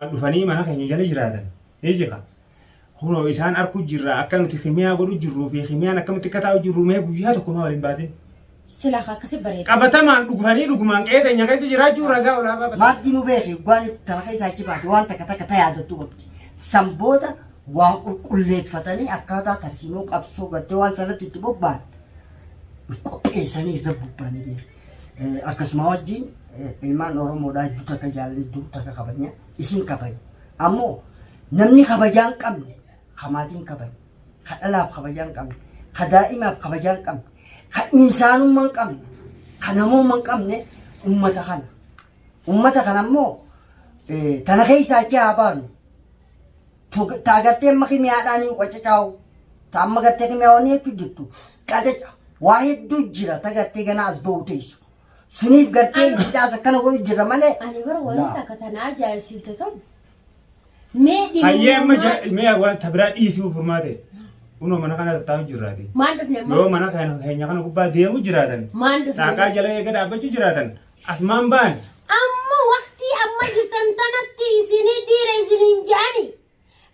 Dhufanii mana keenya jala jiraatan. Eejiqa. Kunoo isaan arku jirra akka nuti kimiyaa godhu jirruu fi kimiyaan akkamitti akka taa'u jirru mee guyyaa tokko maa waliin baasin. Silaa akkasi bareeda. Qabatamaan dhugfanii dhugumaan qe'ee teenya keessa jiraachuu ragaa olaa baafatan. Maakii nu beeki waan tana keessa achi baate waan takka takka ta yaadattu qabdi. San booda waan qulqulleeffatanii akkaataa tarsiimoo qabsoo gartee waan sanatti itti bobba'an qopheessanii irra bobba'anii beeku. Akkasuma wajjin ilmaan Oromoodhaa hedduu takka jaalanni hedduu takka kabajna isin kabajna. Ammoo namni kabajaa hin qabne ka maatii hin kabajne, ka dhalaaf kabajaa hin qabne, ka daa'imaaf kabajaa hin qabne, ka insaanummaa hin qabne, ka namooma hin qabne ummata kana. Ummata kana ammoo tana keessaa achi haa baanu. Ta agartee amma kimiyaadhaan hin qacacaa'u. Ta amma gartee kimiyaawwan hedduu jirtu. Qacaca. Waa hedduu jira ta gartee ganaa as ba'u teessu. Suniif gartee isiidhaas akkana godhu jira malee. Ani bara waliin Laa. akka tana ajaa'ibsiifte tun. Mee Hayyee amma dhimma mee waan ta biraa dhiisuu furmaate. Kunoo mana kana taa'u jirraati. maan dhufne Yoo immoo mana keenya kana gubbaa deemu jiraatan. maan dhufne Dhaaqaa jala eega dhaabbachuu jiraatan. Asmaan ba'an. Amma waqtii amma jirtan tanatti isinii dhiira isiniin je'ani.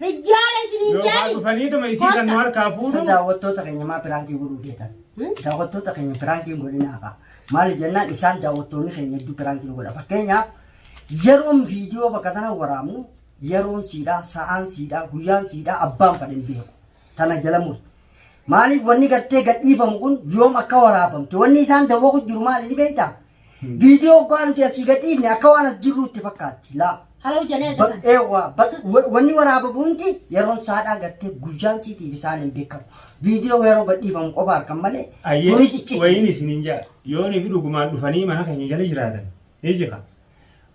Rijjaala isiniin Yookaan je'ani. dhufaniituma isii san nu harkaa Isa fuudhu. daawwattoota keenya maa piraankii godhuu feetan? Daawwattoota keenya piraankii hin godhinaa kaa. Maaliif jennaan isaan daawwattoonni keenya hedduu piraankii nu godha. Fakkeenyaaf yeroon viidiyoo bakka tana waraabnu yeroon siidhaa, sa'aan siidhaa, guyyaan siidhaa abbaan fadhe hin beeku. Tana jala muri. Maaliif wanni gartee gadhiifamu kun yoom akka waraabamte wanni isaan dawwaku jiru maali ni beektaa? Viidiyoo hoggaa nuti asii gadhiifne akka waan as jirru itti fakkaatti. Laa. Haloo janee dakan. Eewwa wanni waraabamu hundi yeroon saadhaa gartee guyyaan siitiif isaan hin beekamu. Viidiyoo yeroo gadhiifamu qofa harkan malee Ayyee kunis icciti. wayiin isiniin jaa yoonii fi dhugumaan dhufanii mana keenya jala jiraatan. Eejiqa.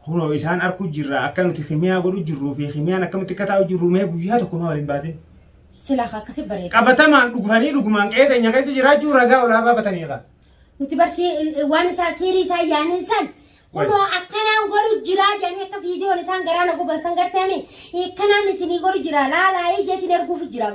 Kunoo isaan arku jirra akka nuti kimiyaa godhu jirruu fi kimiyaan akkamitti akka taa'u jirru mee guyyaa tokko maa waliin baasin. Silaa akkasi bareeda. Qabatamaan dhugfanii dhugumaan qe'ee teenya keessa jiraachuu ragaa olaa baafatanii kaa. Nuti barsi waan isaa siirii isaa yaaniin san kunoo akkanaan godhu jiraa jedhanii akka viidiyoon isaan garaa na guban san garteemi akkanaan isinii godhu jira laalaa ijeetiin erguuf jira.